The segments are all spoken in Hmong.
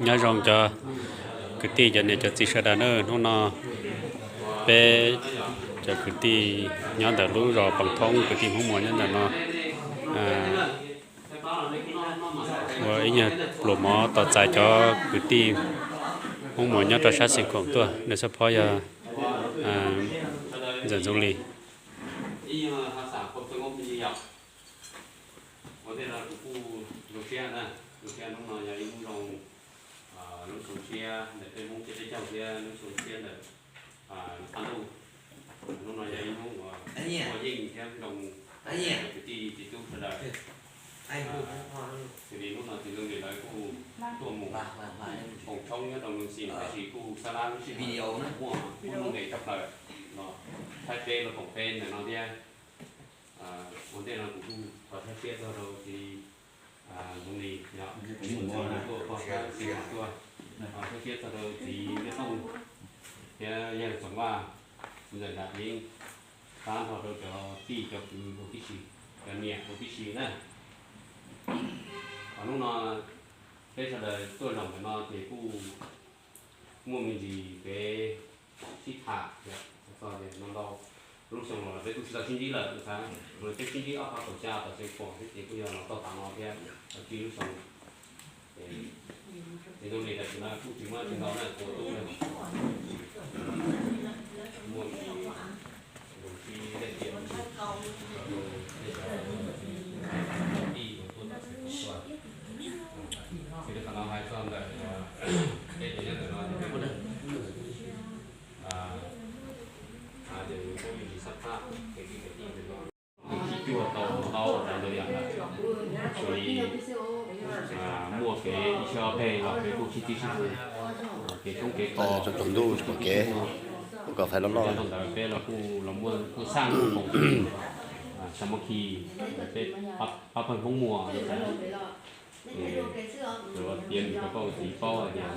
Nyob zoo cov kwv tij cov niam cov txiv sawv daws na, hnub no peb cov kwv tij nyob ntawm lub zos Poob Thoob, kwv tij Hmoob Muas nyob ntawm no ua ib nyuag pluas mov tos txais cov kwv tij Hmoob Muas nyob rau sab Xeev Khuam tuaj. Nws xab phob yog Ntxawm Ntxoov Lis. Lub xyoo tshiab ntawm peb Hmoob thiab peb caug thiab lub xyoo tshiab ntawm qab ntuj. Hnub no yog ib hnub uas muaj yeej thiab zoo rau kwv tij txiv tub sawv daws. Xws li hnub no txiv Ntxoov Lis lawv kuj tuaj mus koom tshoob nyob rau Loos Xis, tab sis kuj xab lab lub sij hawm muaj lub ntees tshaj plaws los thaij peb los koom peb ntawm no thiab. Ua ntej no kuv kuj thov thaj siab txog rau txiv Ntxoov Lis, tuaj koj sab xis tuaj, thov thaj siab txog rau txiv Nyiaj Tooj thiab yawg Txoov Vaj, txiv ntxawm Nram Yeeb, tab nrho rau cov tij cov kwv huv tib si, cov niam huv tib si na. Hnub no peb sawv daws tuaj zaum ntawm no ces kuj muaj me ntsis kev sib tham txog no ntau. Lub xyoo los peb kuj tsis tau sib ntsib lawm, xav peb sib ntsib ob phav kaum xya tom Xeev Khuam thiab ces kuj yog los txog tav no thiab tau tsib lub xyoo. Ces Ntxoov Lis tam sim no kuj tsis muaj tsis ntau na, kuv tub muaj me ntsis zoo sib tej tiam, tij tuaj tom Xeev Khuam tuaj. Ces qhov no hais txog ntawm peb cov nyob ntawm no, ces kuj me ntsis xab phaj kev kwv kev tij ntawm no. Sib cuag tau ntau ntau yam lawm, xws li muaj kev ib siab ob peg los peb kuj sib txib sib hu, kev tshoob kev kos, tsaus ntuj tsis pom kev, ua kom fais loj loj. Ntawd peb los kuj los muaj kuj xaj koom, samos khi, peb pab pawg Hmoob Muas, tias rau koj ua txiv paub hais tias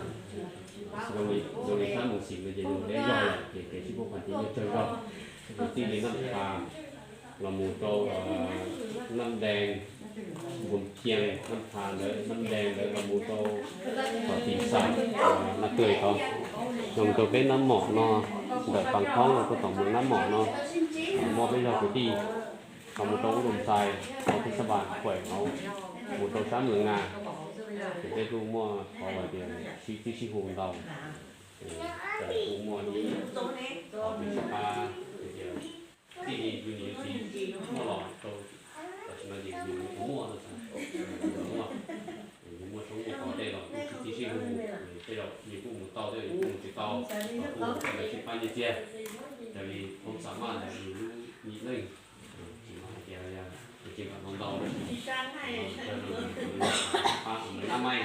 zoo li sab Loos Xis no ces yus deb zog lawm ces kev sib pub qhov txiv yeej tsawg zog, txij li Nab Tha los mus rau Nab Dees, Npum Phias, Nab Tha ntawd, Nab Dees ntawd los mus rau tom Tim Xas, Nab Twg tod, los mus rau peb Nab Mom no, ntawm Pas Khoob los rau tom mus Nab Mom no, muaj peb zog kwv tij, los mus rau Ub Loos Xais, rau peb Xab Vas Phuam no, mus rau sab Mws Nas, ces peb kuj muaj qhov hais tias sib txib sib hu ntau. Ces kuj muaj ib qho kev sib pab hais tias txij li yus niam yus txiv muaj los rau tam sim no ces yus kuj muaj no, yus muaj, yus muaj tshoob muaj kos tej los kuj sib txib sib hu, tej zaum yus kuj mus tau, tej zaum yus kuj mus tsis tau, los kuj sib pab nyiaj txiag. Raws li thoob xam maj ntawm yus lub yim leej, tsis hais tias yog tsis kam ntau ntau, pab Nab Maij,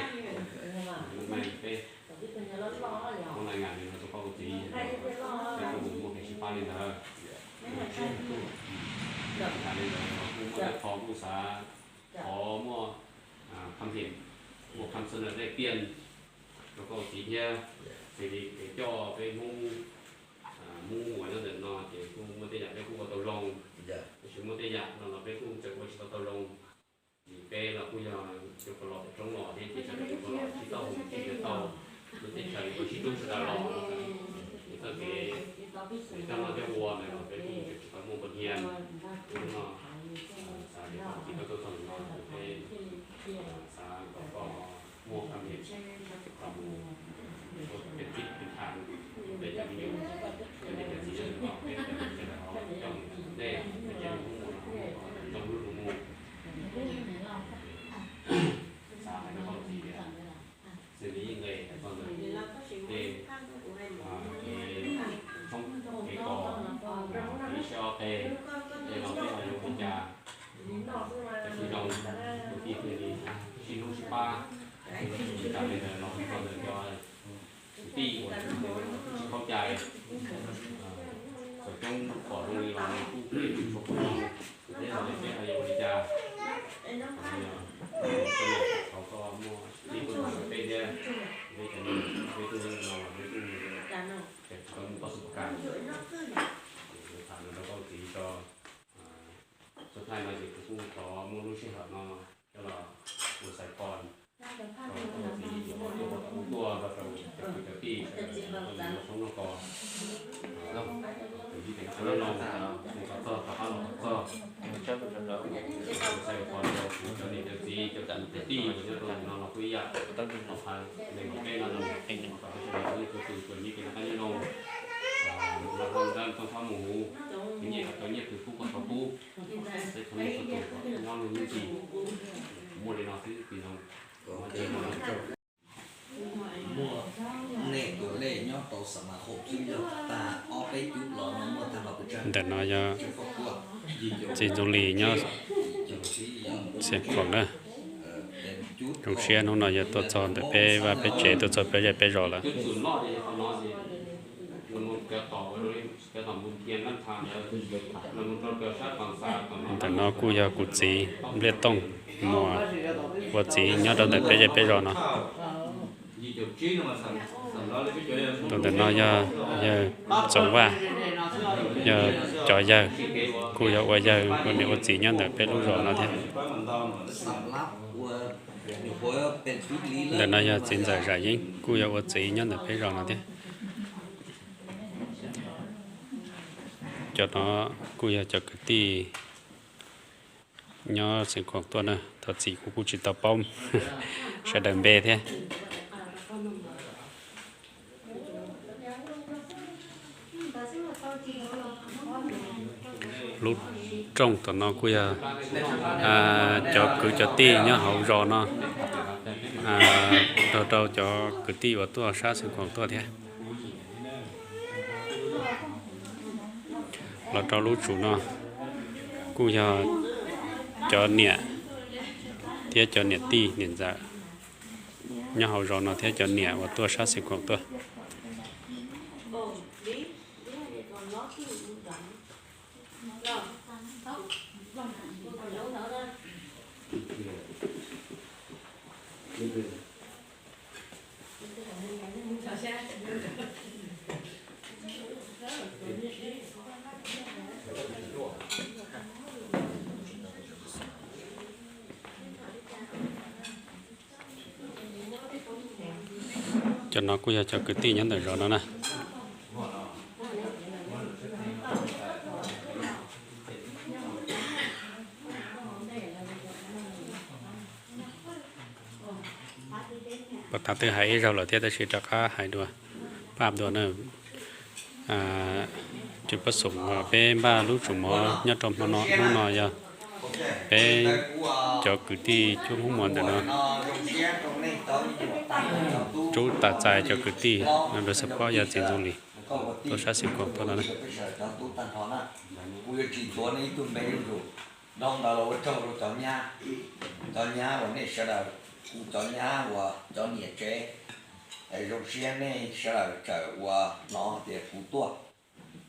Nab Maij peb Hmoob Nais Ngas li no rau koj ua txiv, peb kuj mus muaj kev sib pab li ntawd. Li ntawd kuj muaj tej qho kuj xav thov muaj kham hem, muaj kham xab nas dej piaj rau koj ua txiv thiab, xws li kev coj peb Hmoob, Hmoob Muas nyob ntawm no ces kuj muaj tej yam peb kuj ua tau zoo, tab sis muaj tej yam no los peb kuj tseem ua tsis tau tau zoo. Vim peb los kuj yog cov uas los pem roob los thiab, ces sawv daws cov uas los sib tau hu sib yuav tau, lub teb chaws uas sib hlub sawv daws los, ces txoj kev coj noj coj ua ntawd los peb kuj tseem tsis tau muaj npaum li no. Hnub no xav tias koj txiv koj tuaj txog ntawm no, peb xav kom koj muaj kham hem los mus ua peb txij peb tham peb cov me nyuam, cov niam cov txiv, peb cov me nyuam coj mus ntej, peb cov me nyuam mus zoo lub lus mus. Xav hais rau koj txiv tias, xws li yeej nqes hais txog ntawm tej kev tshoob kev kos, kev ib siab ob peg, tej no peb ho yuav ua li cas thiaj li zoo, tus tij thiaj li sib hlub sib pab, tsis tas li ntawd los txog ntawm cov kwv tij uas tsis paub cai, txawm coob pom zoo li los nws kuj phem tshua pom zoo, thiab los peb ho yuav ua li cas. Thov koj muaj txij tuaj tham peb thiab, peb cov me nyuam peb tug no los peb kuj tseem tsis tau muaj txoj xub kam, tham no rau koj txiv tso. Txog thaij no ces kuv kuj thov muaj lub sij hawm no coj los ua xaiv pos rau koj txiv yuav ua tau ua Cov tij, cov tij no ko, cov tij no ko, txog rov qab los txog, txhais pos rau kuv cov niam cov txiv cov kwv cov tij uas nyob rau ntawm no los kuj ib yam, los phav neeg hauv peb no los, txhua tus txhua tus tsuas nyiaj kev noj qab nyob zoo, los nrog Tooj Fab mus huv, nyiaj kom tau nyiaj, kws pub kom tau pub, peb txhua leej txhua tus kom nyob lub nyob ntxim. Kuv muaj li no xwb txiv ntxawm. Muaj nej tus lej nyob rau Xam Mas Khom xwb yog tag ob peb cub los no muaj tag nrho pes tsawg? Ntawm no yog txiv Ntxoov Lis nyob Xiav Khuam na. Zoo siab hnub no yog tuaj txog ntawm peb vaj peb tsev, tuaj txog peb zej peb zos lawm. Ntawm no kuj yog kuv txiv Npliaj Tooj Muas ua txiv nyob rau ntawm peb zej peb zos no. Tus ntawm no yog yawg Txoov Vaj, yog cov yawg, kuj yog ua yawg ua niam ua txiv nyob ntawm peb lub zos no thiab. Ntawm no yog txiv ntxawm Zam Yeeb, kuj yog ua txiv nyob ntawm peb zos no thiab. Cov no kuj yog cov kwv tij nyob Xeev Khuam tuaj na, thov txim kuv kuj tsis tau paub sawv daws npe thiab. Lub rooj tom no kuj yog cov kwv cov tij nyob hauv zos no, nrog rau cov kwv tij uas tuaj sab Xeev Khuam tuaj thiab. Los rau lub tsum no kuj yog cov niam thiab cov niam tij niam ntxawm nyob hauv zos no thiab cov niam uas tuaj sab Xeev Khuam tuaj. Cov no kuj yog cov kwv tij nyob ntawm zos no na. Puag ta twb hais ib zaug lawm thiab tab sis rov qab hais dua, pab dua na. Tswv Pab Xoom, peb npaj lub tsum mov nyob rau hmo no, hnub no yog peb cov kwv tij cuab Hmoob Muas ntawm no, Tsub Tas Txais cov kwv tij no, rau xab pob yog txiv Ntxoov Lis tuaj sab Xeev Khuam tuaj no na. Nrog ntawd los ua tsaug rau cov nyab, cov nyab uas nej sawv daws, kuv cov nyab uas cov niam tsev, zoo siab nej sawv daws txawm uas hnov tias kuv tuaj,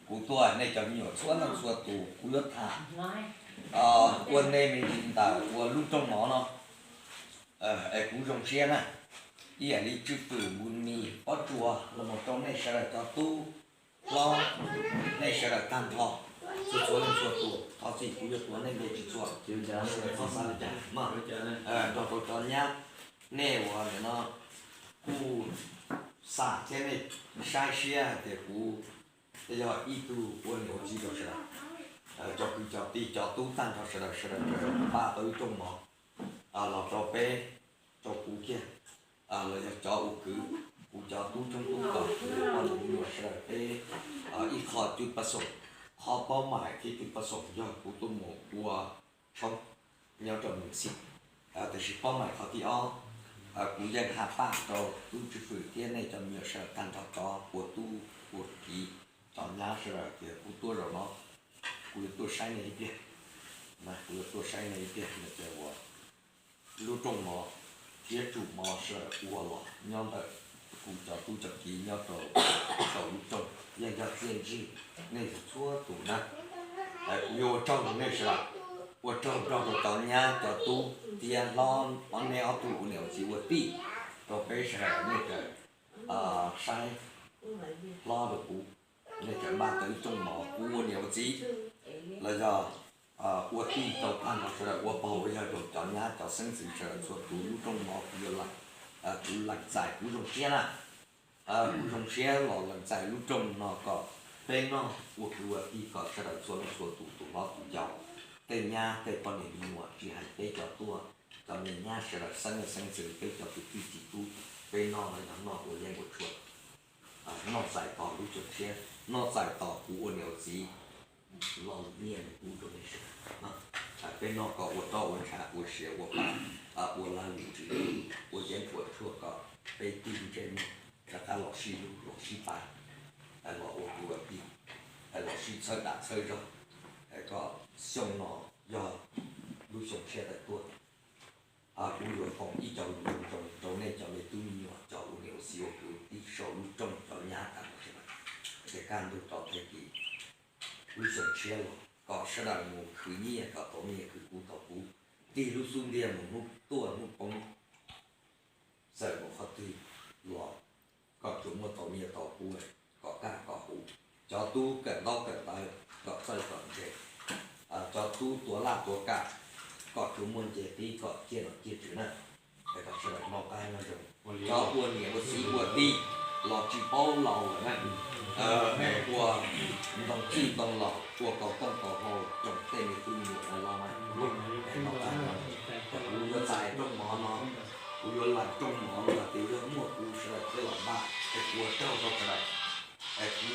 kuv tuaj nej cov me nyuam txhua leej txhua tus kuv yuav tham ua nej me ntsis ntawm ua lub rooj mov no. Es kuv zoo siab na, ib yam li Tswv Pwm, Npus Mis, Pob Tsuas los mus rau nej sawv daws cov tub hlob, nej sawv daws tag nrho, txhua txhua leej txhua tus, thov txim kuv yuav tuav nej npe tsis txhua, sawv daws txhob xav li cas mas. Nrog rau cov nyab, nej uas nim no kuj xam thiab nej saib siab hais tias kuv yog ib tug ua niam ua txiv rau sawv daws, cov kwv cov tij cov tub tag nrho sawv daws, sawv daws npaj tau ib rooj mov los rau peb, rau kuv kiag, los yog cov ua kwv, kuv cov tub tshoob tub kos, poj niam me nyuam sawv daws peb ib qho cub pab xoom, qhov paub mais thiab cub pab xoom yog kuv tuaj mus ua tshoob nyob rau Moos Xim. Tiam sis paub mais qhov thib ob, kuv yeej haj paj rau tub Tswv Pwm thiab nej cov me nyuam sawv daws tag nrho cov ua tub ua kiv, cov nyab sawv daws tias kuv tuaj zaum no, kuv yuav tuaj saib nej ib pliag, kuv yuav tuaj saib nej ib pliag no ces ua lub rooj mov thiab tsum mov sawv daws ua los nyob ntawm kuv cov tub cov kiv nyob rau saum lub rooj yeej yog txiaj ntsig nej txhua tus na. Kuv yuav ua tsaug rau nej sawv daws, ua tsaug nrog rau cov nyab cov tub thiab hlob, ob neb ob tug ua niam ua txiv ua tij rau peb sawv daws nej txawm saib hlob rau kuv, nej txawm npaj tau ib rooj mov kuv ua niam ua txiv los yog ua tij rau tag nrho sawv daws, ua pog ua yawg rau cov nyab cov xeeb ntxwv sawv daws txhua tus lub rooj mov kuv yuav, kuv lees txais kuv zoo siab na. Kuv zoo siab los lees txais lub rooj no kom peb noj ua kwv ua tij kom sawv daws txhua leej txhua tus, tus hlob tus yau, tej nyab tej poj niam me nyuam, tsis hais peb cov tuaj, cov me nyab sawv daws xeeb leej xeeb ntxwv, peb cov kwv tij txiv tub, peb noj no yog noj ua yeeb ua tshuaj, noj txais tos lub xyoo tshiab, noj txais tos kuv ua niam ua txiv lo lus nyiaj nws pub rau nej sawv daws. Peb noj kom ua roj ua ntshav ua siav ua pa, ua laj ua tsuj, ua yeeb ua tshuaj kom peb tij ntsej muag rov qab los sib hlub los sib pab, los ua kwv ua tij, los sib txhawb dag txhawb zog, kom xyoo no yog lub xyoo tshiab tawm tuaj. Kuv yuav foom ib co lus zoo zoo rau nej cov me tub me nyuam, cov ua niam ua txiv ua kwv ua tij saum lub rooj, cov nyab tas los sawv daws, ces kaj ntug rau tag kis lub xyoo tshiab los kom sawv daws mus khwv nyiaj kom tau nyiaj, khwv kub tau kub, tig lub xub ntiag mus hnub tuaj hnub poob, txawm mus qhov twg los kom tsuas muaj tau nyiaj tau kub, kom kaj kom huv. Cov tub kawm ntaub kawm ntawv kom txawj kom ntse, cov tub tuav laj tuav kam kom tsuas muaj nce qib kom ciaj nom ciaj tswv na. Kom sawv daws noj qab nyob zoo. Cov ua niam ua txiv ua tij los tsis paub laus lawm na, ua ntoo txwj ntoo laus, ua kaus tooj kaus hau, tsoom tej me tub me nyuam no los na. Kuv yuav txais rooj mov no, kuv yuav lees rooj mov no tias yog muaj kuv sawv daws thiaj los npaj, es kuv ua raug rau sawv daws. Es kuv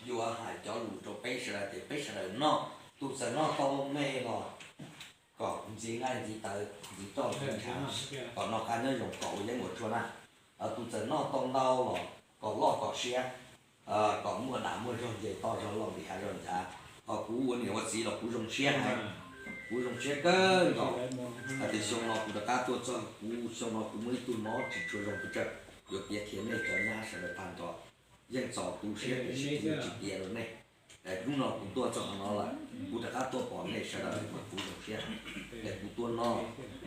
yuav hais cov lus rau peb sawv daws tias peb sawv daws noj, tus txawm noj tau me los kom ntxiv nqaij ntxiv tawv ntxiv roj ntxiv ntshav, kom noj qab nyob zoo kom ua yeeb ua tshuaj na. Tus txawm noj tau ntau los kom loj kom siab, kom muaj dag muaj zog nce toj zog loj nqis hav zog nchav. Ho kuv ua niam ua txiv los kuv zoo siab heev, kuv zoo siab kawg nkaus hais tias xyoo no kuv rov qab tuaj txog, kuv xyoo no kuv muaj ib tug mob tsis tshua zoo pes tsawg, yuav piav qhia nej cov nyab sawv daws tag nrho. Yeej txaus tu siab tiam sis kuv tsis piav rau nej. Hnub no kuv tuaj txog qhov no lawm, kuv rov qab tuaj pom nej sawv daws mas kuv zoo siab heev. Es kuv tuaj noj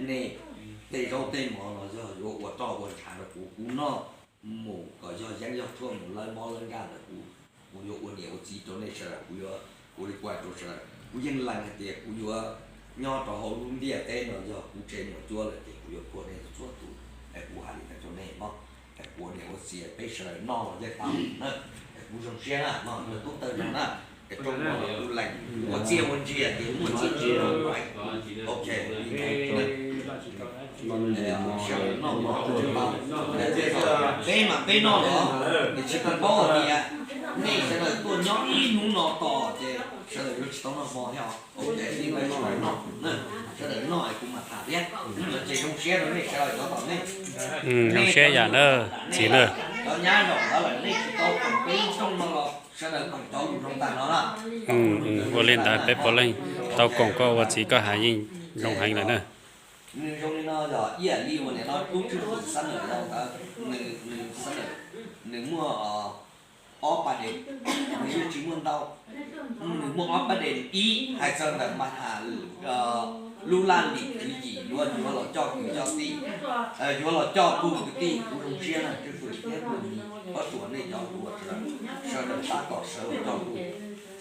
nej tej zaub tej mov no yog yuav ua roj ua ntshav rau kuv, kuv noj mus kom yog yeeb yog tshuaj mus lawb mob lawb nkaj ntawm kuv, kuv yuav ua niam ua txiv rau nej sawv daws, kuv yuav ua li kuaj rau sawv daws. Kuv yeej lees hais tias kuv yuav nyob rau hauv lub ntiaj teb no yog kuv tsev nyuam cuab lawm ces kuv yuav puag nej txhua tus. Es kuv hais li ntawd rau nej mog. Es kuv ua niam ua txiv peb sawv daws noj los yeej tau na. Es kuv zoo siab na, noj tub tawg no na. Es rooj no los kuv lees ua txiaj ua ntsig tias muaj txiaj ntsig no. Ok, li ntawd. Sawv daws noj mov tau, peb mas peb noj los, es tsis tau paub hais tias nej sawv daws tuaj nyob ib hnub no tos ces sawv daws yuav tsis tau noj hmo thiab. Ok, li ntawd sawv daws noj, sawv daws noj es kuv mam tham thiab. Ces zoo siab rau nej sawv daws cov tom nej. Zoo siab yam na, txiv na. Cov nyab zaum ntawd lawm nej tsis tau koom peb lub rooj no los sawv daws koom cov lus zoo tag no na. Ua li ntawd peb puav leej tau koom koj ua txiv koj hais yeej zoo heev lawm na. Nws zoo li no yog ib yam li uas nim no tub Tswj Fwm Xab Nawm Lauj ntawd, nws, nws Xab Nawm, nws muaj ob pab dees, nws yeej tsis muaj ntau, nws muaj ob pab dees. Ib, hais txog ntawm mas has lub laj lim tswv yim yuav, yuav los coj kwv coj tij, yuav los coj pug kwv tij, kuv zoo siab na, Tswj Fwm thiab pug Nyiv, Pob Tsuas nej cov hluas sawv daws, sawv daws tab tom sawv los coj pug,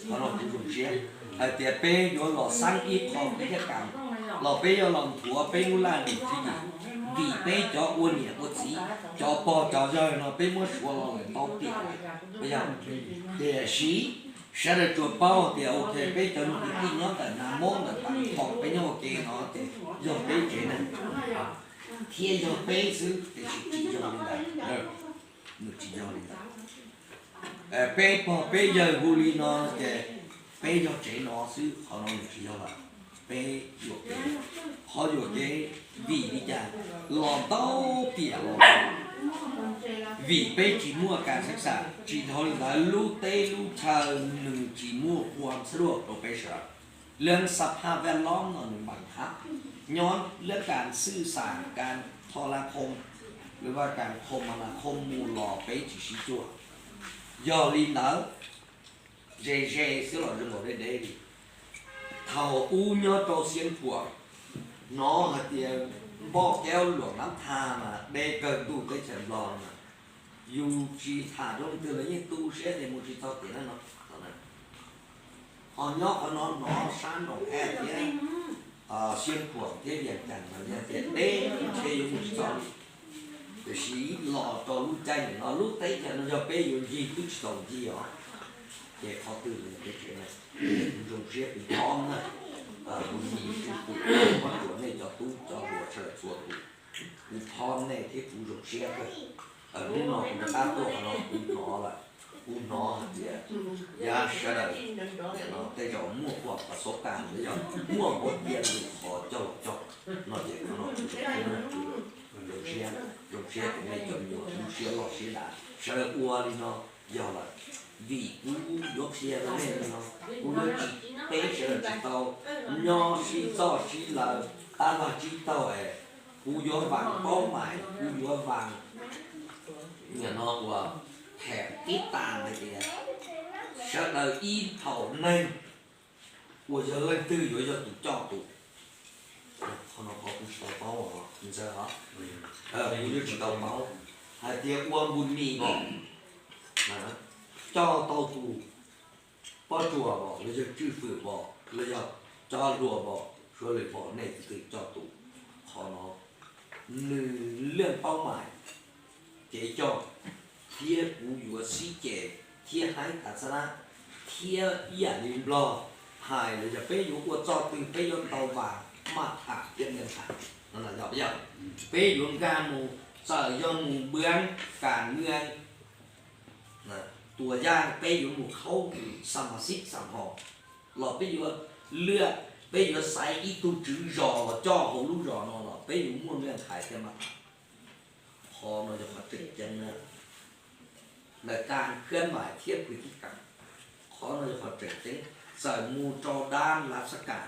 qhov no kuv zoo siab. Hais tias peb yuav los xeeb ib qho kwv thiab kam los peb yuav los nthuav peb lub laj lim tswv yim, vim peb cov ua niam ua txiv, cov pog cov yawg no peb muab suav los lawm ntau tiam lawm, puas yog? Tiam sis sawv daws tsuas paub tias ok, peb cov kwv tij nyob ntawm Nas Mos ntawm Pas Thos peb nyob ua ke no ces yog peb tsev neeg thiab yog peb xwb, tiam sis tsis yog li ntawd. Nws tsis yog li ntawd. Peb pog peb yawg hu li no ces peb yog tsev no xwb, qhov no nws tsis yog lawm. Peb yuam kev, qhov yuam kev vim li cas los ntau tiam los, vim peb tsis muaj kas xeeb xam, tsis dhau li ntawd lub teb lub chaw nws tsis muaj khuam xab luaj rau peb sawv daws. Lub xab phaj vaj lob no nws npeem hab, nyob lub kas xwj xam kas tho la khoo, lub vaj kas khoo mas na khoo mus los peb tsis sib cuag. Yog li ntawd, ze ze xwb los zoo nkaus deb deb li. Thaum ub nyob rau Xiav Khuam, hnov hais tias npoj kaub luam nab tha mas deb kawg ntuj teb chaws Nplog mas, yus tsis tham rau leej twg los yeej tu siab tias mus tsis txog tiam neej no. Ho nyob qhov no hnov sab Noom Haj thiab Xiav Khuam thiab Vias Cas mas yog tias deb ntshe yuav mus tsis txog li. Tiam sis los rau lub caij nim no lub teb chaws no yog peb yuav ncig twb tsis tau ncig os. Ces qhov twg los yog peb tsev neeg, kuv zoo siab kuv phob na, kuv nim tswj pwm pab tsuas nej cov tub cov hluas sawv daws txhua tus, kuv phob nej thiab kuv zoo siab kawg. Hnub no kuv rov qab tuaj qhov no kuv hnov lawm, kuv hnov hais tias yav sawv daws tej zaum muaj kuam pas xob kas los yog muaj npav cia lus qhov coj los cog no ces qhov no kuv zoo siab, zoo siab tias nej cov me nyuam lub siab loj siab dav sawv daws ua li no yog lawm. Vim kuv yuav qhia rau nej li no, kuv yuav tsis, peb sawv daws tsis tau nyob sib txoj sib law tab laj tsib taug es kuv yuav vam paub mais, kuv yuav vam nim no uas them tib tas hais tias sawv daws ib thaum neeg uas yog leej twg yuav yog tus coj tus. Qhov no qhov kuv tsis tau paub os, ntxawg os, kuv yuav tsis tau paub hais tias ua npu nis os, coj tau tus poj tsuas os, los yog tswj fwm os, los yog cov hluas os, suav lwm os, nej tus twg coj tus. Qhov no nws leej paub mais kev coj, thiab kuv yuav sib ceg thiab haib tas xab nab, thiab ib yam li Nplog hais los yog peb yuav ua txoj twg peb yuav tau vas maj tham thiab nkees hais no, yog peb yuav nkag mus, txawm yog mus npuab kas mws tuas yaj, peb yuav mus khaub xa mas xib xam hos los peb yuav lwaj, peb yuav xaiv ib tug tswv zos los coj hauv lub zos no los peb yuav muaj nkees hais thiab maj tham. Qhov no yog qhov tseem ceeb na, ntawm kas khwb mais thiab pw tib kas, qhov no yog qhov tseem ceeb. Txawm mus rau dab lav xab kas,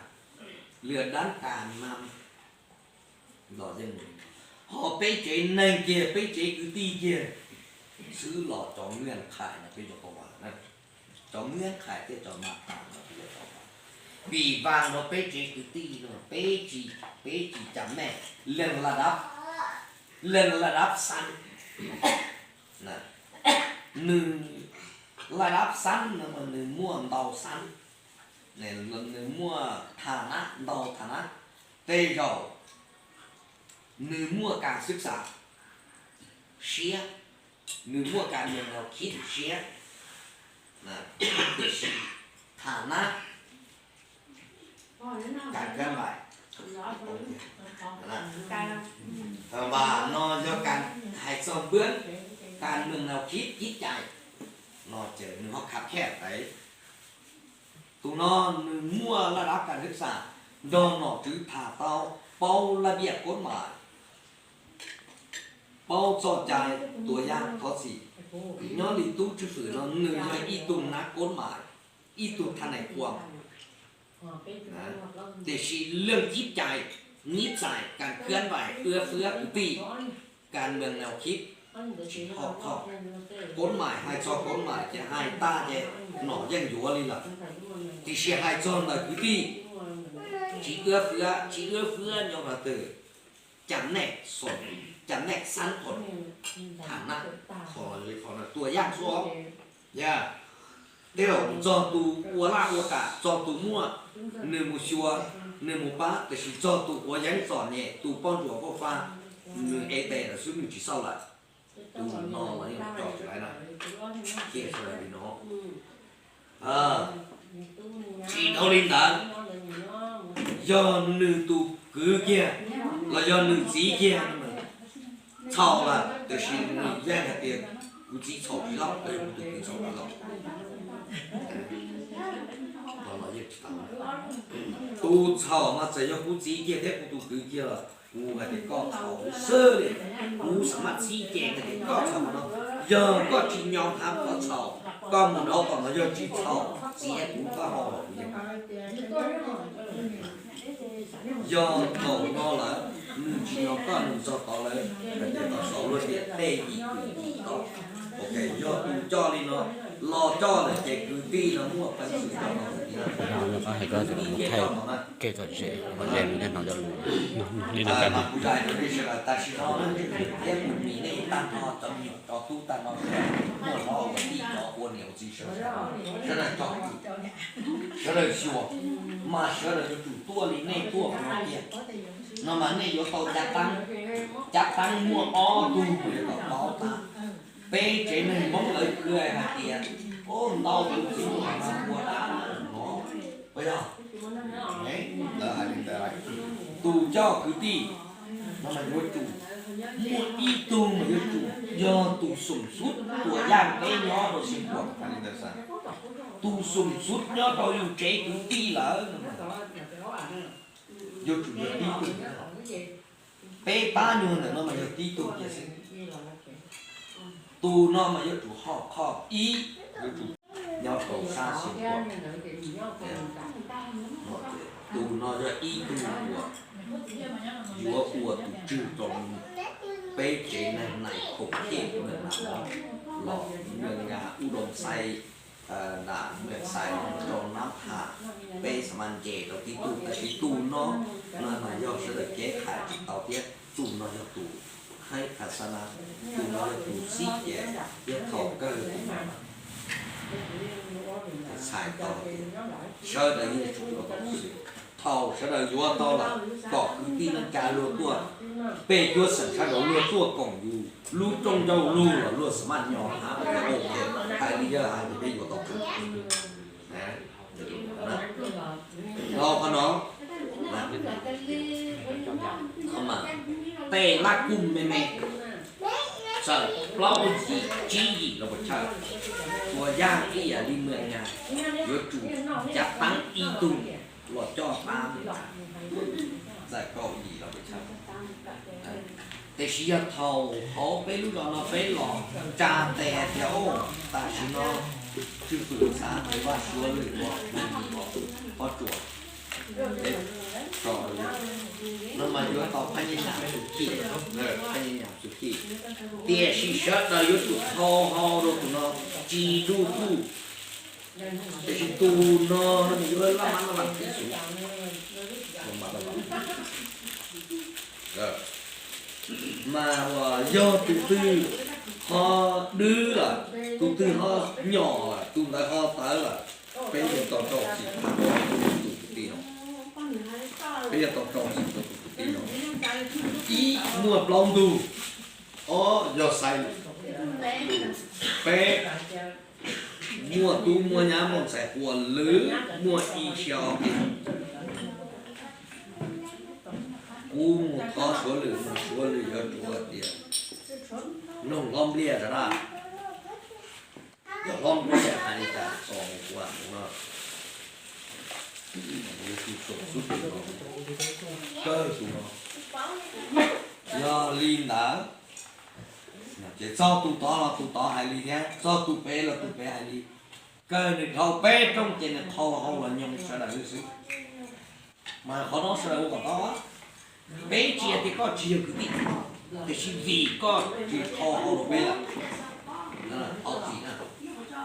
lwm dab kas nam los yeej mus, ho peb tsev neeg kiag peb tsev kwv tij kiag xwb los cov nkees hais no peb yuav tau vas na, cov nkees hais thiab cov maj tham no peb yuav tau vas. Vim vas rau peb tsev kwv tij no peb tsis, peb tsis cam nej, leej laj dab, leej laj dab xab, nws laj dab xab no mas nws muaj ntau xab, nws muaj tham nab ntau tham nab, tej zaum nws muaj kas xwb xam siab, nws muaj kas nws los khib siab, tiam sis tham nab kas khwb mais, mas no yog kas hais txog npuab, kas nws los khib cib cais, no ces nws ho khav khej tais. Tus no nws muaj laj dab kas xwb xam, nrog nom tswv tham tau, paub laj viaj koob mais, paub txoj cai tuas yaj thov txim. Nyob li tub tswj fwm no nws yog ib tug nab koob mais, ib tug thaj nees kuam, tiam sis leej cib cais, nib txais kas khwb mais, ua fwab kwv tij, kas nws los khib, tsis ho kho. Koob mais hais txog koob mais ces hais tag ces nom yeej yuav li lawm, tiam sis hais txog ntawm kwv tij tsis ua fwab, tsis ua fwab nyob qhov twg, cam nej xom, cam nej xab qhov, tham nab qhov, qhov tuas yaj xwb. Yog tej zaum txog tus ua laj ua kam, txog tus muaj, nws mus xyuas, nws mus pab, tiam sis txog tus quav yeeb txom nyem, tus poj ntsuam poj fa, nws ev tes lawm xwb nws tsis xauj lawm. Tus no los yeej tso tsis laiv na, qhia sawv daws li no. Tsis dhau li ntawd, yog nws tus kwv kiag los yog nws txiv kiag, txhaum lawm tiam sis nws yeej hais tias kuv txiv txhaum tsis loj los yog kuv tus kwv txhaum tsis loj, tus txhaum mas txawm yog kuv txiv kiag thiab kuv tus kwv kiag los kuv hais tias koj txhaum xwb li, kuv xam maj txib ceg hais tias koj txhaum no, yog koj tsis nyo hab koj txhaum, koj mus nraud tom no yog tsis txhaum, txiav kuv koj hau los kuv yeej Yog thaum no lawm, nws tsis nco koj nws txog tod lawm, hais tias tau xaus luag tias tej yim kwv yim tod. Ok, yog tus coj li no, los coj lawm ces kwv tij no muaj peev xwm coj no, kwv tij coj no na. Mas kuv zais rau nej sawv daws tam sim no na, thiab kuv mis nej tag nrho cov me nyuam cov tub tag nrho, muaj hlob ua tij cov ua niam ua txiv sawv daws, sawv daws cog kwv, sawv daws xyuas, mas sawv daws yuav tsum tuaj li nej tuaj no tiag. No mas nej yuav tau cab taab, cab taab muaj ob tug mas yuav tau paub tab. Peb tsev neeg Hmoob lawv khwv hais tias, o, ntau tus txiv muam mas ua dab no, puas yog? Lawv hais li ntawd, tus coj kwv tij no mas yuav tsum muaj ib tug mas yuav tsum yog tus xoom xub tuam yaj peb nyob rau Xeev Khuam, tus xoom xub nyob rau yus tsev kwv tij lawm, yuav tsum yog tib tug. Peb pab nyuag ntawm no mas yog tib tug kiag xwb. Tus no mas yuav tsum ho qhov ib, yuav tsum nyob rau sab Xeev Khuam. Tus no yog ib tug uas yuav ua tus tswg rau peb tsev neeg Nais Khoom Thij Mws Nam no los, Mws Nkas, Ub Doo Xais, Nam Mws Xais rau Nab Thas, peb xam mas nce rau tib tug, tab sis tus no no mas yog sawv daws cev hais tsis tau thiab, tus no yog tus haib phas xab nab, tus no yog tus xib ces, yog thaum kawg tus no txhais tau tias sawv daws yeej tsum yuav tau xwb. Thaum sawv daws yuav tau lawm, kom kwv tij neej tsa luag tuaj, peb cuab xeem sawv daws luag tuaj koom yus, lub rooj ncauj lug los luag xam maj nyo hab, hais li yog hais tias peb yuav tau kawg. Los qhov no, qhov mas tej lab kuj me me, txawm plaub yim tsib yim los puas tsawg, tuam yaj ib yam li Mws Nkas, yuav tsum cab taab ib tug los coj pab Mws Nkas, txawm kaum yim los puas tsawg. Tiam sis yog thaum hauv peb lub zos no peb los tsa tes tias, o, tam sim no tswj fwm xav tes Vaj Suav Lwm ua, pob tsuas, peb tso, no mas yuav tau phab nyab nyam xu chij, phab nyab nyam xu chij. Tiam sis sawv daws yuav tsum thau hau rau tus no, tsis du kuj. Tiam sis tus no no mas yuav laj mab laj vam tib xwv. Mas uas yog tus twg ho dwb lawm, tus twg ho nyom lawm, tus ntawd ho tawv lawm, peb yuav tau rau txim tus kwv tij no. Peb yuav tau rau txim rau tus kwv tij no. Ib, muaj plaub ntug. Ob, yog xaiv, peb, muaj tub muaj nyab muaj ntxhais quas lwm muaj ib xyoos. Kuv mus thov Suav Lwm mas Suav Lwm yuav tsuav tias noog hlob Npliaj tag dab. Yog hlob Npliaj hais li cas txog mus ua no, tus xub tus no, kawg tus no. Yog li ntawd, ces txog tus tod los tus tod hais li thiab, txog tus pem los tus pem hais li. Kawg nws dhau peb rooj ces nws qhau hau los nyob sawv daws xwb. Mas qhov no sawv daws ua kom tau, peb tsis hais tias koj tsis yog kwv tij, tiam sis vim koj tsis qhau hau rau peb lawm. Thov txim,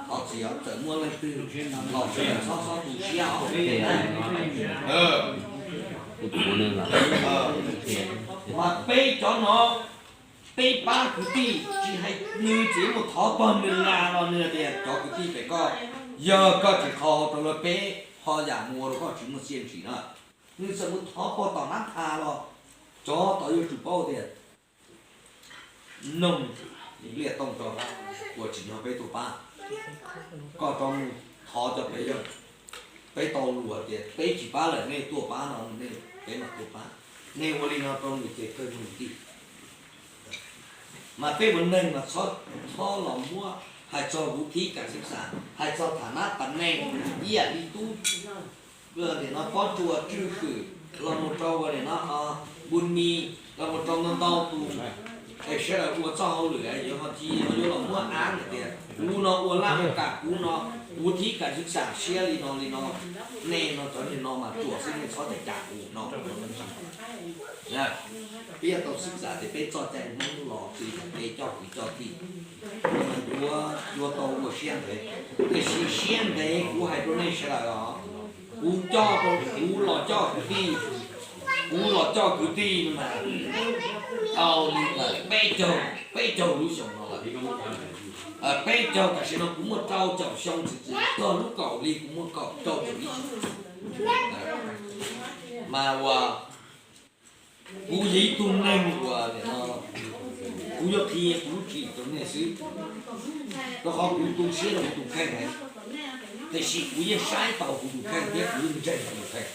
thov txim os, txawm muaj leej twg los sawv daws txhob txhob tu siab os. Mas peb cov no, peb pab kwv tij, tsis hais nws txiv mus thov pog nws na los nws tias cov kwv tij pem koj, yog koj tsis qhau hau rau lawv peb, ho yam mus ua rau koj tsis muaj txiaj ntsig na. Nws txawm mus thov pog tom Nab Thas los, cov tod yuav tsum paub tias noog Npliaj Tooj rau, uas tsim nyog peb tuaj pab. Koj rov mus thov cov pem yog, peb tau luag tias peb tsis pab lawm nej tuaj pab no, nej peb mam tuaj pab. Nej ua li no rau nws ces kawg nws tij. Mas peb ua neeg mas txhob, txhob los muab hais txog vuv thib kas xib xas, hais txog tham nab tas neeg, ib yam li tub, nim no Pob Tsuas Tswj Fwm los mus rau ua nim no Npus Mis los mus rau ntau ntau tus, es sawv daws ua txoj hauj lwm yuav ho ci ho yuav los muab av hais tias kuv no ua laj ua kam kuv no, vuv thib kas xib xas siab li no li no, nej no cov niag no mas tsuas xwb nej txhob cam cam kuv no. Peb yuav tau xib xas tias peb txoj cai Hmoob los txwv yog peb coj kwv coj tij, yuav, yuav tau ua siab ntev. Tiam sis siab ntev kuv hais rau nej sawv daws os, kuv coj, kuv los coj kwv tij, kuv los coj kwv tij no mas tau li ntawm peb caug, peb caug lub xyoo no lawm. Peb caug tam sim no kuv muaj rau caum xyoo txwv txwv, txog lub kaum hli kuv muaj kaum rau caum ib xyoo. Mas ua Kuv yog ib tug neeg uas nim no kuv yuav qhia kuv lub tswv yim rau nej xwb, rau qhov kuv tu siab rau kuv tus kheej heev, tiam sis kuv yeej saib tau kuv tus kheej thiab kuv yeej ntseeg kuv tus kheej.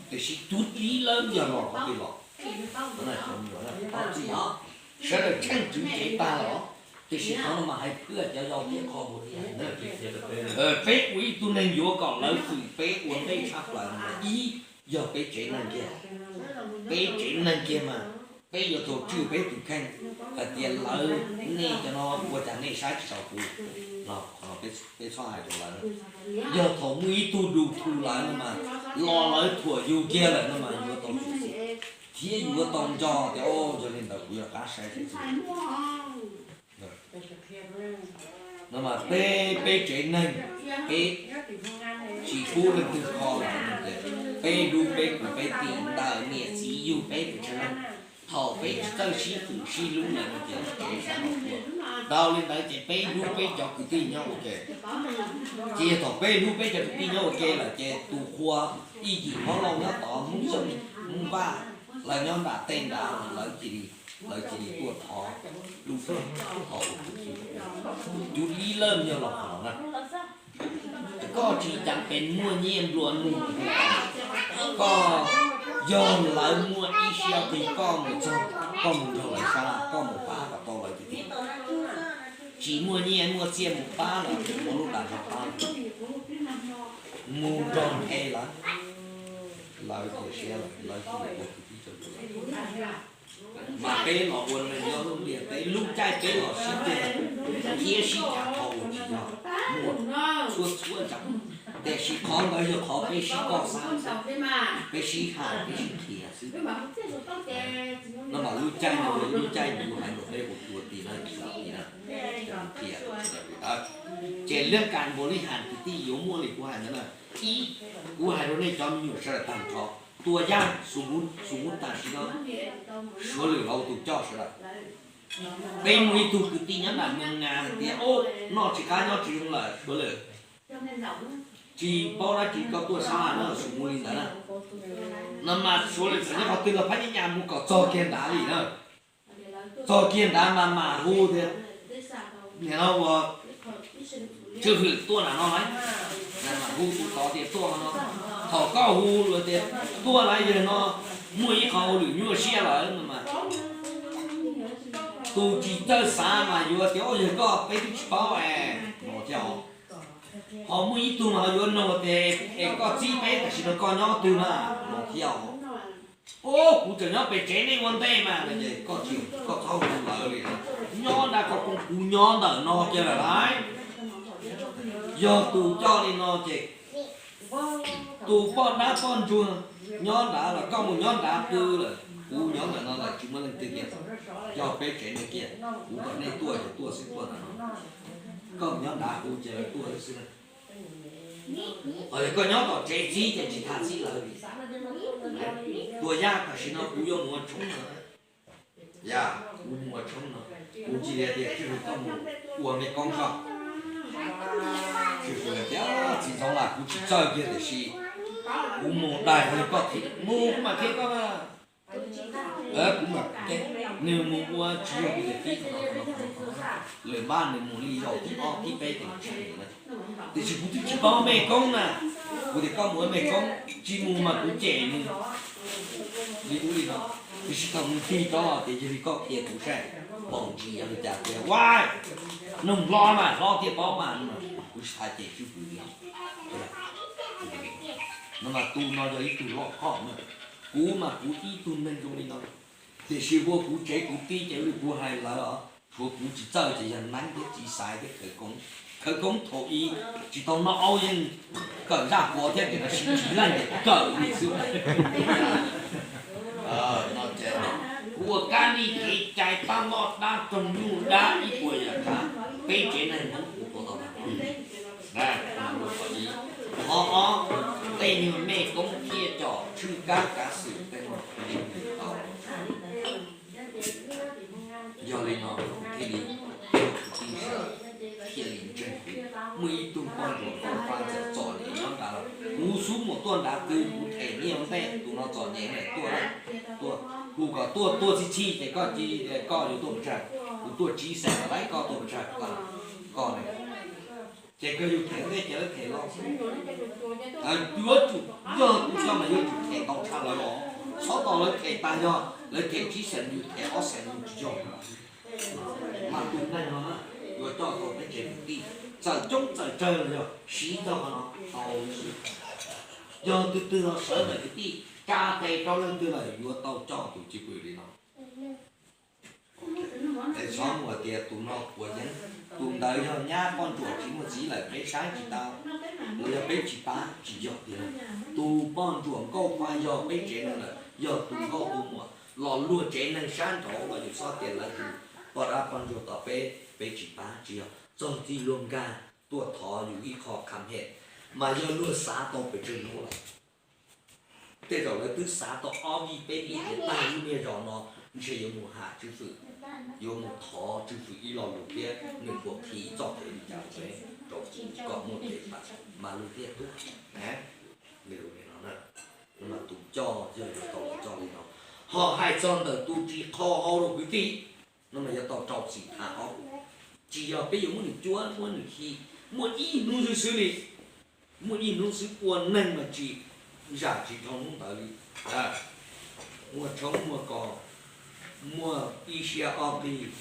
Tiam sis tus dib lawm yog los qhov twg los? Sawv daws tsheej tswv cev tag los, tiam sis qhov no mas hais phwj cov yau thiab qhov mus. Peb ua ib tug neeg yuav kom lawv fwm peb ua ntej tshaj plaws no mas ib, yog peb tsev neeg kiag. Peb tsev neeg kiag mas peb yuav tau tswj peb tus kheej hais tias lawv, nej cov no ua cas nej saib tsis taus kuv no, qhov no peb txhob hais rau lawv. Yog thaum muaj ib tug dus thu lawv no mas, los lawv thuam yus kiag lawm no mas yuav tau tsum xim thiab yuav tau nco tias, o, yog li ntawd kuv yuav rov qab saib seb no mas peb, peb tsev neeg, peb tsis pub leej twg kho lawm no ces peb hlub peb kwv peb tij ntawm niam txiv yug peb tus tsev neeg. Thaum peb tsis txawj sib fwm sib hlub lawm no ces tsev sab no tuag. Dhau li ntawd ces peb hlub peb cov kwv tij nyob ua ke. Ces yog thaum peb hlub peb cov kwv tij nyob ua ke lawm ces tus qhua ib yim hmoob lauj nyob tod, hmoob xyooj, hmoob vaj, lawv nyob nram tej nrad, lawv cia li, lawv cia li tuaj thov, hlub, thov ua kwv tij. Cov dib lawm yog los qhov no na. Koj tsis cas pes muaj nyiaj nplua nuj, koj, yog lawv muaj ib siab qis koj mus txog, koj mus nrog lawv sab laj, koj mus pab kom tau lawv kwv tij. Tsis muaj nyiaj muaj txiaj mus pab los mus lub dag zog pab, mus nrog nqe lawv, lawv tias siab lawm lawv tsis ua kwv tij rau lawv. Mas peb los ua neeg nyob lub ntiaj teb, lub caij peb los sib ceg thiab sib cav qhov uas tsis yog, muaj txhua txhua ntawm, tiam sis qhov ntawd yog qhov peb sib koj xav, peb sib hais peb sib qhia xwb. No mas lub caij no, lub caij no hais rau peb ua tus ua tij na, tsis ua tij na, qhia, ces lub kas npaum li has kwv tij yuav muaj li kuv hais ntawd na. Ib, kuv hais rau nej cov me nyuam sawv daws tag nrho, tua yaj xu mub, xu mub tam sim no, suav lwm los ua tus coj sawv daws. Peb muaj ib tug kwv tij nyob nram Mees As hais tias, o, noj tsis qab nyob tsis zoo lawm suav lwm, tsis paub dab tsi koj tuaj sab laj no, xu mub li ntawd na. No mas suav lwm txawm nyob qhov twg los phab nyaj nyas mus kom txog kiag nrad li na. Txog kiag nrad mas mam hu tias, nim no ua tswj hwm tuaj nram no lauj, mam hu tus tod tias tuaj no. Thaum koj hu tias tuaj lawm yog no muaj ib qho hauj lwm nyuaj siab lawm no mas tus tsis txawj xav mas yuav tias, o, yog koj peb twb tsis paub es no thiab os. Ho muaj ib tug no yuav nug tias, es koj txib peb tam sim no koj nyob twg na no thiab os. O, kuv tseem nyob pem tsev nej ua ntej mas no ces koj tsis, koj txhob hu lawv li. Nyob nrad qhov rooj kuv nyob ntawm no kiag lawm lauj. Yog tus coj li no ces tus poj dab poj ntsuag nyob nrad los koj mus nyob nrad twg lawm, kuv nyob ntawm no lawm tsis muaj leej twg tias, yog peb tsev neeg kiag, kuv kom nej tuaj ces tuaj xwb tuaj ntawm no. Koj mus nyob nrad kuv ces lawv tuaj xwb na. Ho yog koj nyob tom tsev txib ces tsis tas txib lawv li. Tua yaj tam sim no kuv yuav mus ua tshoob no. Yaj, kuv mus ua tshoob no, kuv cia li tias tswj hwm koj mus ua mej koob tso. Tswj hwm tias txiv ntxoov las kuv tsis txawj kiag tiam sis kuv mus daig qhov li koj thim mus kuv mam qhia koj na. Kuv mam, nws mus ua tsis yog kuv tias tib qhov no, lwm npab nws mus li zaum tib ob tib peb ces nws tsis mus na. Tiam sis kuv twb tsis paub mej koob na, kuv tias koj mus ua mej koob tsis mus mas kuv cem nws li ub li no. Tiam sis thaum nws tig rov los tias yog li koj qhia kuv saib, paus ntsis yog li cas tias ua noog hlob mas hlob thiaj paub mas, kuv tsis tas cem tswj hwm li. No mas tus no yog ib tug loj khoj na, kuv mas kuv ib tug neeg zoo li no, tiam sis ua kuv tsev kuv tij ces kuv hais lawv os, tshuav kuv tsis txawj ces yog neeb thiab txiv xaiv thiab khawv koob. Khawv koob thaum ub tsis tau noj aub yeej kawm zaj puav thiab tias no sib tsis leej ces kawm li xwb. Kuv ua kab nij kev cai tab loj dab roog nyuj dab ib puas yam dab, peb tsev neeg Hmoob kuv tua tau. Qhov ob, tej nyuag mej koob thiaj com tshwj kab kav xwm tej no tau. Yog li no thiaj li, thiaj li ntseeg kuv. Muaj ib tug poj ntsuam toj fab ntxawm txom nyem nyob nrad, kuv xub mus tuaj nrad twg kuv them nyiaj ua ntej, tus no txom nyem tuaj, tuaj. Kuv kom tuaj tuaj txhij txhij ces koj, koj yuav tuaj pes tsawg? Kuv tuaj tsib xees los laib koj tuaj pes tsawg? Koj ne? Ces kawg yus them ntej ces lawv them los xwb. Yuav tsum, yog tus coj mas yuav tsum them ntau tshaj lawv los, txhob tos lawv them tag, yog lawv them tsib xees yus them ob xees yus tsis yog. Mas tus neeg no na, yuav coj tau peb tsev kwv tij, txawm coob txawm tsawg los yog siv tau qhov no tau xwb. Yog tus twg los sawv ntawm kwv tij tsa tes rau leej twg lawm yuav tau coj tus cwj pwm li no. Es txhob mus hais tias tus no puas yeeb, tus ntawd yog nyab poj ntsuam tsis muaj txiv lawm peb saib tsis tau, los yog peb tsis pab, tsis yog tiag. Tus poj ntsuam nkauj paj yog peb tsev neeg lawm, yog tus nkauj tus muam los luag tsev neeg sab nraud los yus txhob tias lawv tus poj dab poj ntsuam tom peb, peb tsis pab, tsis yog. Txog txij luag nkag tuaj thov yus ib qho kham hem, mas yog luag xav tau pes tsawg hnub lawm. Tej zaum lawv twb xav tau ob vij peb vij tias tag lub niag zos no ntshe yuav mus ham tswv fwm, yuav mus thov tswv fwm ib lo lus thiab nws puas khi txoj kev li cas rau peb, rau kuv kom muaj kev pab mas luag thiaj tuaj. Mas tus coj yog yuav tau coj li no, ho hais txog ntawm tus tsis kho hau rau kwv tij, no mas yuav tau rau txim tha hau. Tsis yog peb yuav muab nws cuab muab nws khi, muaj ib hnub xwb xwb li, muaj ib hnub xwb ua neeg mas tsis, zam tsis dhau hnub ntawd li. Muaj tshoob muaj kos, muaj ib siab ob qig,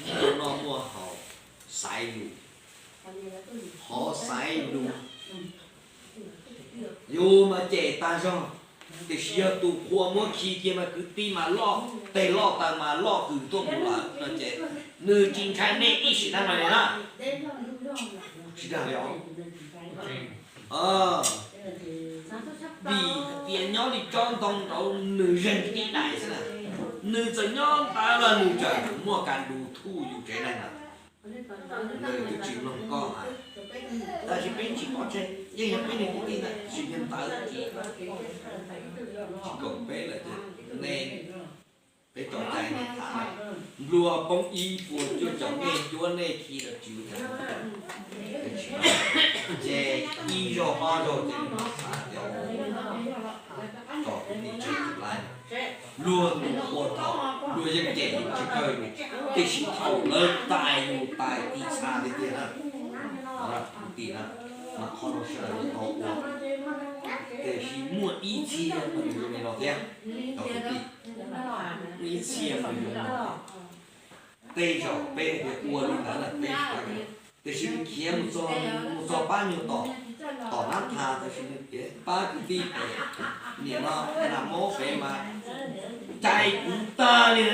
muaj noj muaj haus, xaiv lus, qhov xaiv lus yus mas cem tag zog, tiam sis yog tus qhua muab khi kiag mas kwv tij mas loj teg loj taw mas loj kws tuaj mus lawm no ces nws tsis ntshai nej ib sim neej no li na. Tsis dag li os. Vim tias nyob li tsob ntoo nraud nws zeeg tib dais xwb na, nws txawm nyob ntawd los nws tseem muaj kas dus thuj yus tsev neeg na. Nws twb tsis mloog koj hais, tab sis peb tsis pov tseg, yeej yog peb niag kwv tij ntawd, sim niag ntawd tsis, tsis koom peb lawm ces nej, peb tso cai nej tham. Nplua poob ib puas cuaj caum nej cuab nej khi los tsis ua cas. Ces ib zaug ob zaug ces xav tias tso kwv tij tseg tus laib, luag tus ua thaum luag yeej cem yus tsis kawg li, tiam sis thaum lawv tais yus tais ti txha tiag tiag na, kwv tij na, mas qhov no sawv daws yuav tau ua. Tiam sis muaj ib txhia mas yus zoo li no thiab, cov kwv tij, muaj ib txhia mas yus zoo li no. Tej zaum peb hais tias ua li ntawd lawm peb tsis pab, tiam sis nws khiav mus txog, mus txog pab nyuag tom, tom nab tha, tab sis nws khiav pab kwv tij pem, nim no nag mob pem mas cai kuv tag li,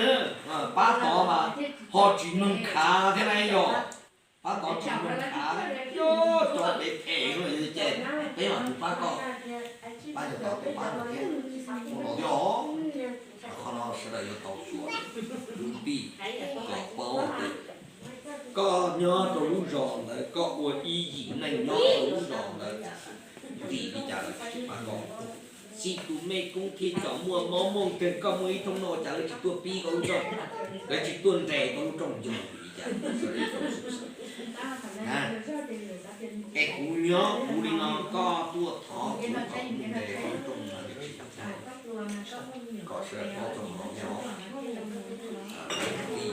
pab tod mas ho tsis mloog khav thiab na yog, pab tod tsis mloog khav, cov pem phem ces peb mam mus pab koj, pab nyuag tod peb pab koj thiab, mus los thiab os. Qhov no sawv daws yuav tau xyuas, kwv tij, kom paub tias koj nyob rau lub zos ntawd koj ua ib yim neeg nyob rau lub zos ntawd, ntim li cas lawv tsis pab koj. Txij tus mej koob thiaj txom muaj mob muaj nkeeg, koj muaj ib thooj noj ua cas lawv tsis tuaj pib koj lub rooj, lawv tsis tuaj nres koj lub rooj yog vim li cas? Es kuv nyob kuv li no koj tuaj thov kuv kom kuv nres koj lub rooj no lawv tsis pab. Kom sawv daws paub txog qhov no thiab os. Kwv tij,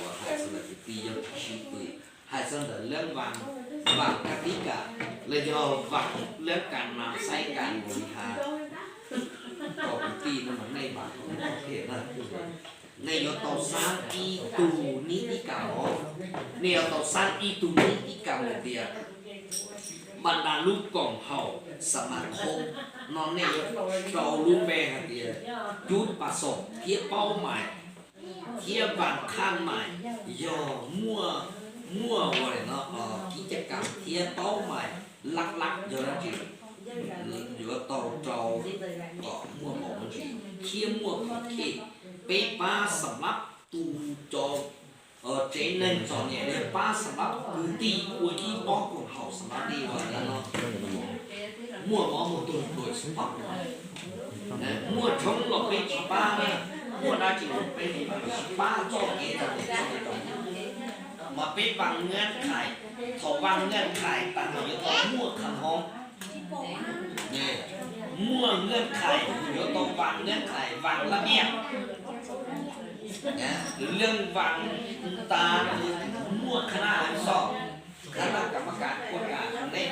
uas hais txog ntawm kwv tij yog tsis sib pw, hais txog ntawm leej vam, vam kab tib kam, los yog vam leej kam nas xaib kam npaum li has, rau kwv tij no mas nej vam kom muaj qhov khiav na. Nej yuav tau xav ib tug nib ib kam os, nej yuav tau xav ib tug nib ib kam hais tias npaj nra lub koom haum xa mas khoo no nej yuav rau lub npe hais tias cub pas xoom thiab paub mais thiab vam khaj mais, yog muaj, muaj ua li no kib caj kam thiab paub mais laj laj yog dab tsi yuav tau rau kom muaj npaum no ntsis thiab muaj khov khe. Peb pab xa lab tu cov tsev neeg txom nyem, pab xa lab kwv tij ua ib pob koom haum xa lab li uas no, muaj mov muaj tuag tuag xwb pab. Muaj tshoob los peb tsis pab na, muaj dab tsi los peb tsis pab, tsis pab txoj kev txom nyem txoj kev txom nyem. Mas peb vam nab khais, thaum vam nab khais tas mas yuav tau muaj kham hov. Muaj hnub qhais yuav tau vam hnub qhais, vam laj biaj. Leej vam tas muaj khana hais xoj, khana kam kas kuaj kas ne,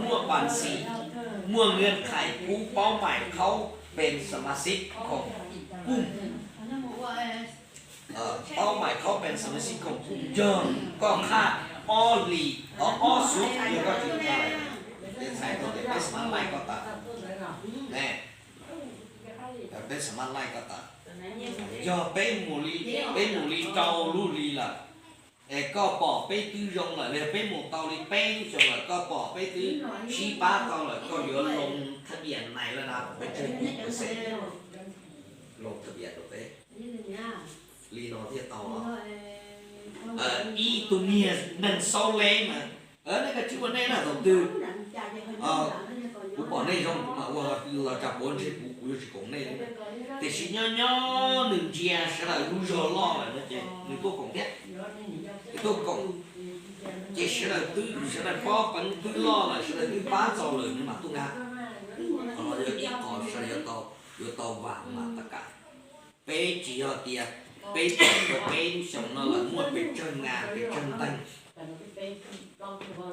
muaj pam xis, muaj hnub qhais kub paub mais khaub pes sa ma xib khoom kuj Paub mais khaub pes sa ma xib khoom kuj yog koj qhaj ob hlis, ob xub yog koj tsis qhaj, ces txhais tau tias peb xa mab laij koj tas. Ne, peb xa mab laij koj tas. Yog peb mus li, peb mus li rau lub hli lawm, es koj pom peb twb zoo lawm, los yog peb mus tau li peb lub xyoos lawm koj pom peb twb sib pab tau lawm, koj yuav loo thab dias nais laj dab peb tsawg nyuj pes xees, loo thab dias rau peb. Li no thiaj tau. Ib tug niag neeg xauj leb mas, nej koj tsis ua nej na thaum twg kuv pom nej zoo kuv mam ua los tsa puav ntshe kuv kuv yuav tsis koom nej li. Tiam sis nyob nyob nws ntsia sawv daws lub zog loj lawm no ces nws tuaj koom thiab. Nws tuaj koom, ces sawv daws twb, sawv daws pob peev twb loj lawm, sawv daws twb pab txaus lawm nws mam tuaj nkag. Qhov no yog ib qho sawv daws yuav tau, yuav tau vam mam tas kam. Peb tsis yog tias peb tau rau peb lub xyoo no lawm muaj pes tsawg nas pes tsawg nteeg,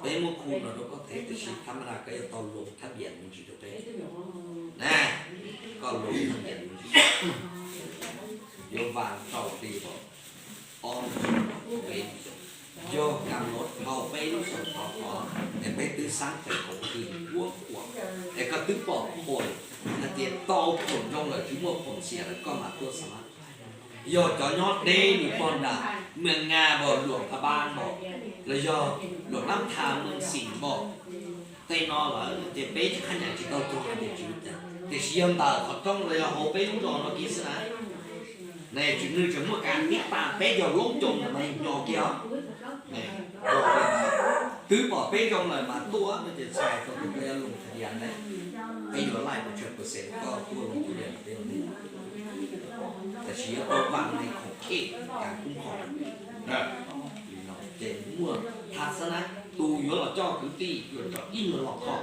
peb muab khu los rau koj thev, tiam sis thab ma das koj yuav tau loo thab dias me ntsis rau peb na. Koj loo thab dias me ntsis, yuav vam rau li os. Ob, peb lub xyoo, yog kam los dhau peb lub xyoo thov qhov es peb twb xaab pem koom kws quab quam, es koj twb pom phoom hais tias tau phoom zoo lawm tsis muaj phoom xiam lawm koj mam tuaj xa mab. Yog cov nyob deb li pog nram Mws Nas npog, Luam Pha Npab npog, los yog Luam Nab Thas, Mws Xim npog, tej no lawm ces peb tsis qhab nyam tsis tau txog tias tsis ua cas, tiam sis yog ntawm qhov rooj los yog hauv peb lub zos no kiag xwb na, ne tsis, nws tseem muaj kas tib tas peb yog loob coos mas nws nyo kiag os. Twb pom peb zoo lawm mas tuaj no ces txhais tau tias koj yuav loo thab dias ne, peb yuav laij pes tsawg pes xees koj tuaj loo thab dias peb ua ntej. Tab sis yuav tau vam neeg khoom khej kas kub khoom. Ces muaj thaj xab nab tus yuav los coj kwv tij yuav tsum ib nyuag los kho,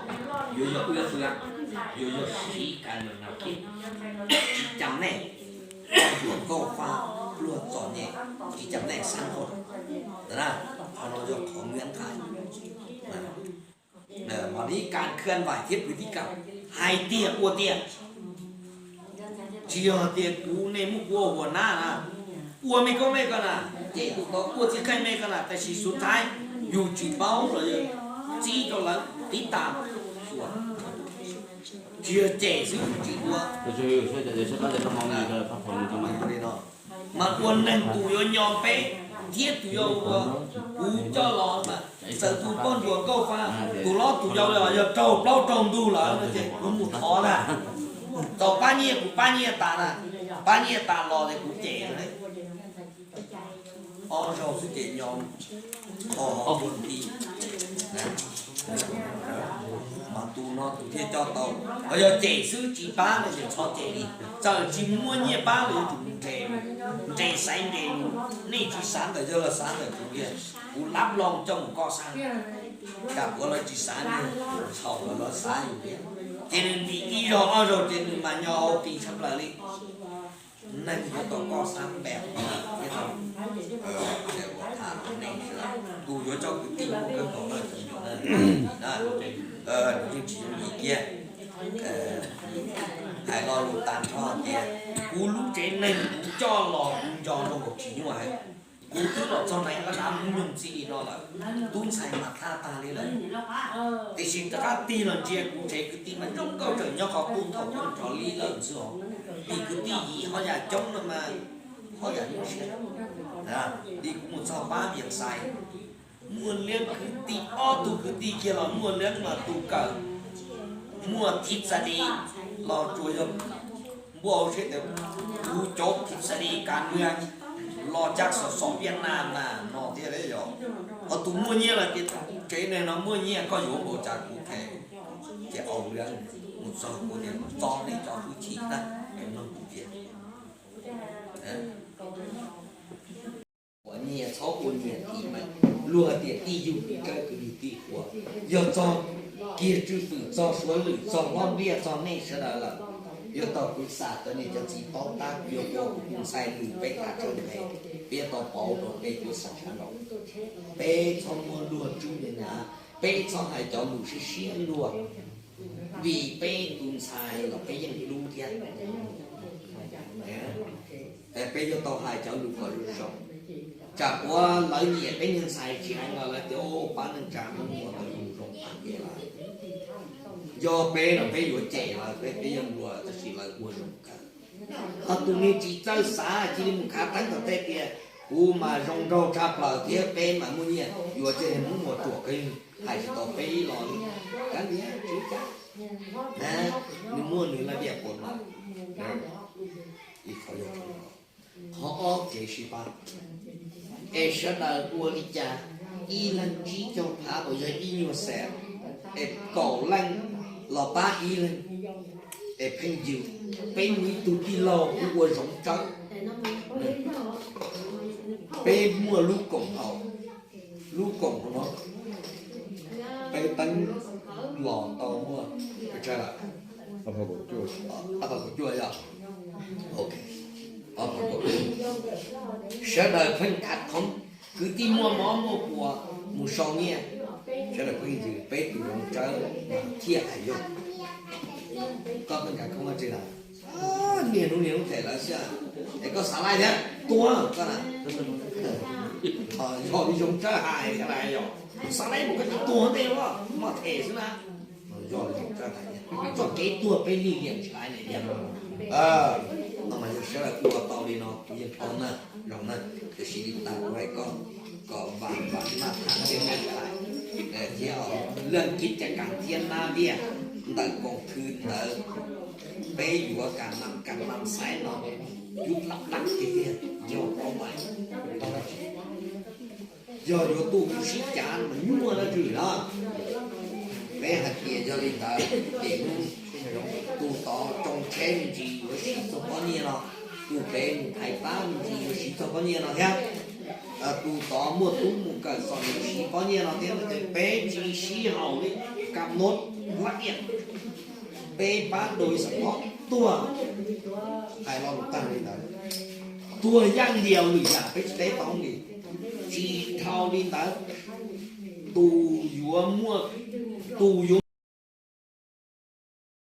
yuav yog wb fwv, yuav yog siv kas nyuam nab khej, tsis cam nej, yuav nkauj fab pluag txom nyem, tsis cam nej xab nqaus ntawd na. Qhov no yog qhov nqaj nqaij. Mas ib kas khwv vais thiab kwv tij kam hais tiag ua tiag, tsis yog tias kuv nej muab kuv ua huas nab na, ua me koob me koj na, ces tus tau ua txiv qeej me koj na, tab sis xub thawj yus tsis paub los yog txib rau lawv tib tas, tsis yog cem xwb tsis ua. Mas ua neeg tus yuav nyo peb thiab tus yuav ua, kuv coj los mas txawm tus poj ntsuam nkauj fab, tus hlob tus yau los yog raug plaub raug ntug lawm no ces kuv mus thov na, tau pab nyiaj kuv pab nyiaj tas na, pab nyiaj tas los ces kuv cem na. Ob zaug xwb ces nyo qhov ua ti. Mas tus no tus thiaj coj tau, ho yog cem xwb tsis pab no ces txhob cem li. Txawm tsis muaj nyiaj pab los yuav tsum nres, nres xaiv nres lus, nej tsis xav ntawm yawg los xav ntawm kuv kiag, kuv lab loo coj mus koj xav. Kam kuv los tsis xav li, txhaum los xav yus thiab. Ces nws ntim ib zaug ob zaug ces nws mas nyo ua ti tshaj plaws li. Neeg yuav tau koj xav npeem thiab tau, ua tham rau neeg sawv daws, tus yuav coj kwv tij muaj kawg nkaus no, nws yeej tsis yooj yim kiag. Hais lo lus tag nrho tias kuv lub tsev neeg kuv coj los kuv nco zoo nkaus tsis nyuaj heev. Kuv twb los txog na ib lab dab hnub nyoog txij li no lawm, tub ntxhais mas thaj tag li lawm. Tiam sis rov qab tig los ntsia kuv tsev kwv tij mas zoo nkauj tseem nyob qhov qub thaum kuv rov li lawm xwb os. Tim kwv tij yim hoj yam coob no mas hoj yam nyuaj siab. Tim kuv mus txog pab Vias Xais, muaj liab kwv tij ob tug kwv tij kiag los muaj liab mas tus kawm muaj thib txav di los tsuas yog npuaj hauv siab tias kuv cov thib txav di kas nws los caj xom xom Viaj Nam na no thiab yom. Ho tus muaj nyiaj los tias tsev neeg no muaj nyiaj koj yuav npaum cas kuv them. Ces au liab mus txog kuv tias txo nej cov hwj chim na, es mloog kuv tias ua nyias txhob ua nyias tim mas luag tias tij yug tij kawm kwv yug tij qhua. Yog txog kiag tswj fwm txog suav lwm txog hlob ntiaj txog nej sawv daws lawm. Yuav tau kuv xam tau nej cov txiv paub tab kuv yuav ua kuv tus ntxhais lus peb kav tsawg nqe, peb yuav tau pauv rau peb cuab xav sab nraud. Peb txhob muab luag tsub li na, peb txhob hais cov lus siab siab luag, vim peb tus ntxhais los peb yeej hlub thiab. Peb yuav tau hais cov lus kom zoo zoo. Tsam uas lawv nyiam peb niag ntxhais tsis heev los lawv tias ua pab neej tsa Hmoob ua tau zoo zoo pab kev lawm. Yog peb los peb yuav cem lawv, peb peb yuav luag tab sis lawv ua zoo kawg. Ho tus me tsis txawj xav cia li mus khav theeb tom tej tias kuv mas zoo nraug tshaj plaws thiab peb mas muaj nyiaj yuav tej Hmoob ua ruam kawg, hais tsis tau peb ib los li. Kav liam tsis ua cas, nws muaj nws laj diaj puas mas. Ib qhov yog qhov ob kev sib pab, es sawv daws ua li cas ib leeg tsib caug phav uas yog ib nyuag xees, es kaum leej los pab ib leeg, es pheej yws. Peb muaj ib tug tij laug kuj ua zoov tsawb, peb muaj lub koom haum, lub koom haum no peb teeb los tau muaj pes tsawg lawm? Ob phav kaum cuaj yog. Ok, ob phav kaum cuaj. Sawv daws pheej khav theeb, kwv tij muaj mob muaj puas mus sau nyiaj, sawv daws pheej yws peb tus zoov tsawb thiaj hais yog. Koj pheej khav theeb tsi lawm? Niaj hnub niaj hnub them lawv xwb, es koj xav laij thiab tuag koj na. Yog li zoov tsawb hais thiab na, yog xav laij mus koj tsis tuag ntej los maj them xwb na. Yog li zoov tsawb hais, txoj kev tuag peb lig liam tsis laij ne thiab. No mas yog sawv daws ua tau li no kuv yeej paub na, zoo na. Tiam sis li tas kuv hais koj kom vam vam maj tham thiab maj tham thiab leej kev cai kam thiab nab viaj ntawm koom khw ntawd, peb yuav kam nam kam nam xaiv no cub lab lab tiag tiag, yog paub mas yog yuav tuaj mus sib cav mas nyuaj dab tsi na. Peb hais tias yog li ntawd, tim hnub tus tod tsoo tsheb me ntsis yuav siv txog pob nyiaj no, tus pem mus thais pab me ntsis yuav siv txog pob nyiaj no thiab, tus tod muaj tub mus kawm txom yuav siv pob nyiaj no thiab, ces peb tsis sib haum li, kam no lab tiag. Peb pab dua ib xam phob tuag, hais lo lus tag li ntawd. Tuag yaj lias lwm yam peb tsis teb tau li. Tsis dhau li ntawd, tus yuav muaj, tus yuav